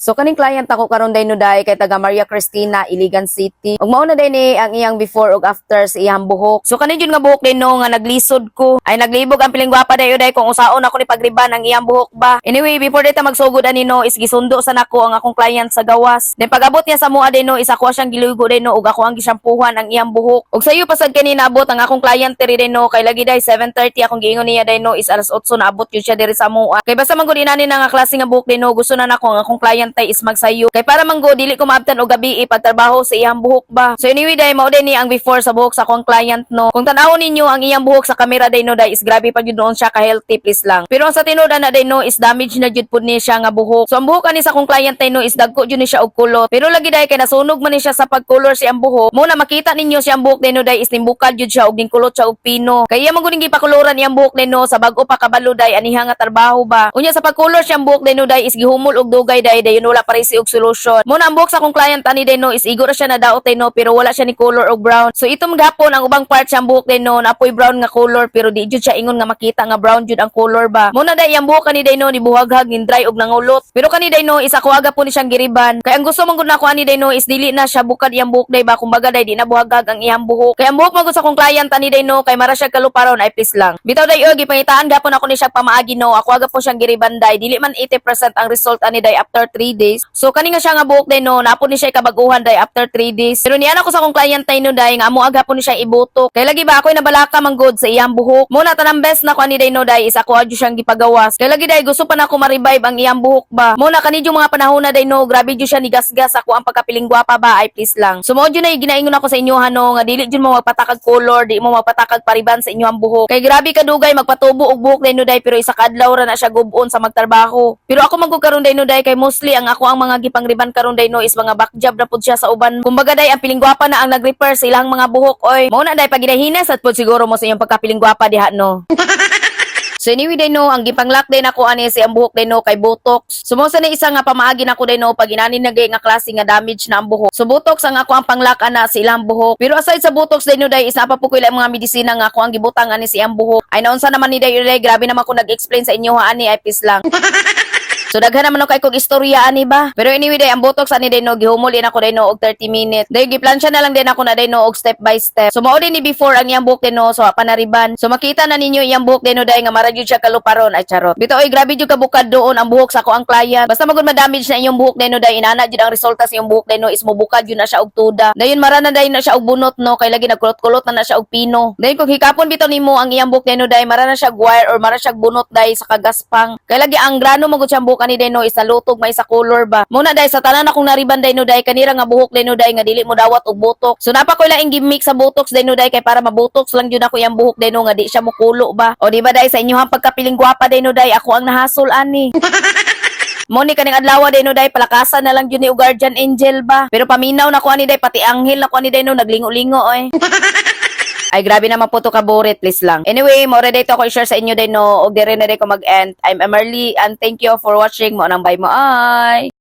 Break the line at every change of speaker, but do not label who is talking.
So kaning client ako karon day no day kay taga Maria Cristina, Iligan City. Ug mao na day ni ang iyang before ug after sa iyang buhok. So kani jud nga buhok day no nga naglisod ko. Ay, naglibog ang pilingwapa day day kung usaon ako ni pagriban ang iyang buhok ba. Anyway, before day ta magsugod ani no is gisundo sa nako ang akong client sa gawas. Then pag-abot niya sa mua day no is ako siyang gilugo day no ug ako ang gisampuhan ang iyang buhok. Ug sayo pasad kani naabot ang akong client diri day no kay lagi day 7:30 akong giingon niya day no is alas 8 naabot yun siya diri sa mua. Kay basta man gud inani na nga klase nga buhok day no, gusto na nako ang akong client tay is magsayo. Kay para man gud dili ko maabtan og gabi pagtrabaho sa iyang buhok ba. So anyway day, mao day ni ang before sa buhok sa akong client no. Kung tan-awon ninyo ang iyang buhok sa kamera day no day is grabe pa jud noon siya ka healthy, please lang. Pero ang sa tinuod na day no is damage na jud pud ni siya nga buhok. So ang buhok ani sa akong client day no is dagko jud ni siya og kulot. Pero lagi day kay nasunog man ni siya sa pagkolor siyang buhok. Mo na makita ninyo siyang buhok day no day is nimbukal jud siya og ning kulot siya og pino. Kay iya man gud ning gipakuluran iyang buhok day no sa bag-o pa kabalo day aniha nga trabaho ba. Unya sa pagkolor siyang buhok day no day is gihumol og dugay day, dayon wala pa og solution. Mo na ang buhok sa akong client ani day no is igo ra siya na daot day no, pero wala siya ni color og brown. So itong gapon ang ubang part siyang buhok day no napoy brown nga color, pero di jud siya ingon nga makita nga brown jud ang color ba. Mo na day ang buhok ani day no ni buhaghag, nin dry og nangulot. Pero kani day no is ako aga po ni siyang giriban. Kay ang gusto man gud nako ani day no is dili na siya bukad iyang buhok day ba, kumbaga day di na buhaghag ang iyang buhok. Kay ang buhok man gud sa akong client ani day no kay mara siya kaluparon ay, please lang. Bitaw day og gipangitaan gapon ako ni siya pamaagi no, ako aga po siyang giriban day. Dili man 80% ang result ani day after 3 days. So kani nga siya nga buhok day no napo ni siya kabaguhan day after 3 days. Pero niya ako sa akong client day no day nga amo aga po ni siya ibutok. Kay lagi ba ako'y nabalaka man gud sa iyang buhok. Mo na tanang best na ko ani day no day is ako adyo siyang gipagawas. Kay lagi day gusto pa nako ma-revive ang iyang buhok ba. Mo na kani yung mga panahon na day no, grabe jud siya ni gasgas ako ang pagkapilingwapa ba ay, please lang. So mao jud na ginaingon ako sa inyo hano nga dili jud mo magpatakag color, di mo magpatakag pariban sa inyong buhok. Kay grabe kadugay magpatubo og buhok day no day, pero isa ka adlaw ra na siya gubon sa magtrabaho. Pero ako man gud karon day no day kay mostly ang ako ang mga gipangriban karon day no is mga back job na pud siya sa uban. Kumbaga day ang pilingwapa na ang nag-repair sa ilang mga buhok oy. Mao na day pag ginahinas at pud siguro mo sa inyong pagkapilingwapa diha no. So anyway day no, ang gipanglock day nako ani si ang buhok day no kay botox. So mo sa na isa nga pamaagi nako day no pag inani na gay nga klase nga damage na ang buhok. So botox ang ako ang panglock ana sa ilang buhok. Pero aside sa botox day no day isa pa po ko ilang mga medisina nga ako ang gibutang ani sa iyang buhok. Ay, naunsa naman ni day day, grabe naman ko nag-explain sa inyo ha ani ay, please lang. So daghan naman kay kog istorya ani ba. Pero anyway day, ang botox ani day no gihumol din ako day no og 30 minutes. Day giplansya na lang din ako na day no og step by step. So mao din ni before ang iyang buhok day no, so pa nariban. So makita na ninyo iyang buhok day no day nga mara jud siya kaluparon ay, charot. Bitaw oy, grabe jud kabukad doon ang buhok sa ako ang client. Basta magud ma-damage na inyong buhok day no day, inana jud ang resulta sa iyong buhok day no is mobukad jud na siya og tuda. Dayon mara na day na siya og bunot no kay lagi nagkulot-kulot na na siya og pino. Dayon kung hikapon bitaw nimo ang iyang buhok day no day, mara na siya og wire or mara siya og bunot day sa kagaspang. Kay lagi ang grano magud siyang buhok ani day no is nalutog may sa color ba. Muna day sa tanan akong nariban day no day, kanira nga buhok day no day nga dili mo dawat og botox. So napa ko laing gimmick sa botox day no day kay para mabotox lang jud ako iyang buhok day no nga di siya mukulo ba. O di ba day sa inyohang pagkapiling gwapa day no day, ako ang nahasol ani. Mo ni kaning adlaw day no day palakasan na lang jud ni og guardian angel ba. Pero paminaw na ko ani day, pati anghel na ko ani day no naglingo-lingo oy. Ay, grabe naman po to kaburit, please lang. Anyway, mo ready to ako i-share sa inyo din no, og dire na ko mag-end. I'm Emerly and thank you for watching. Mo nang bye mo ay.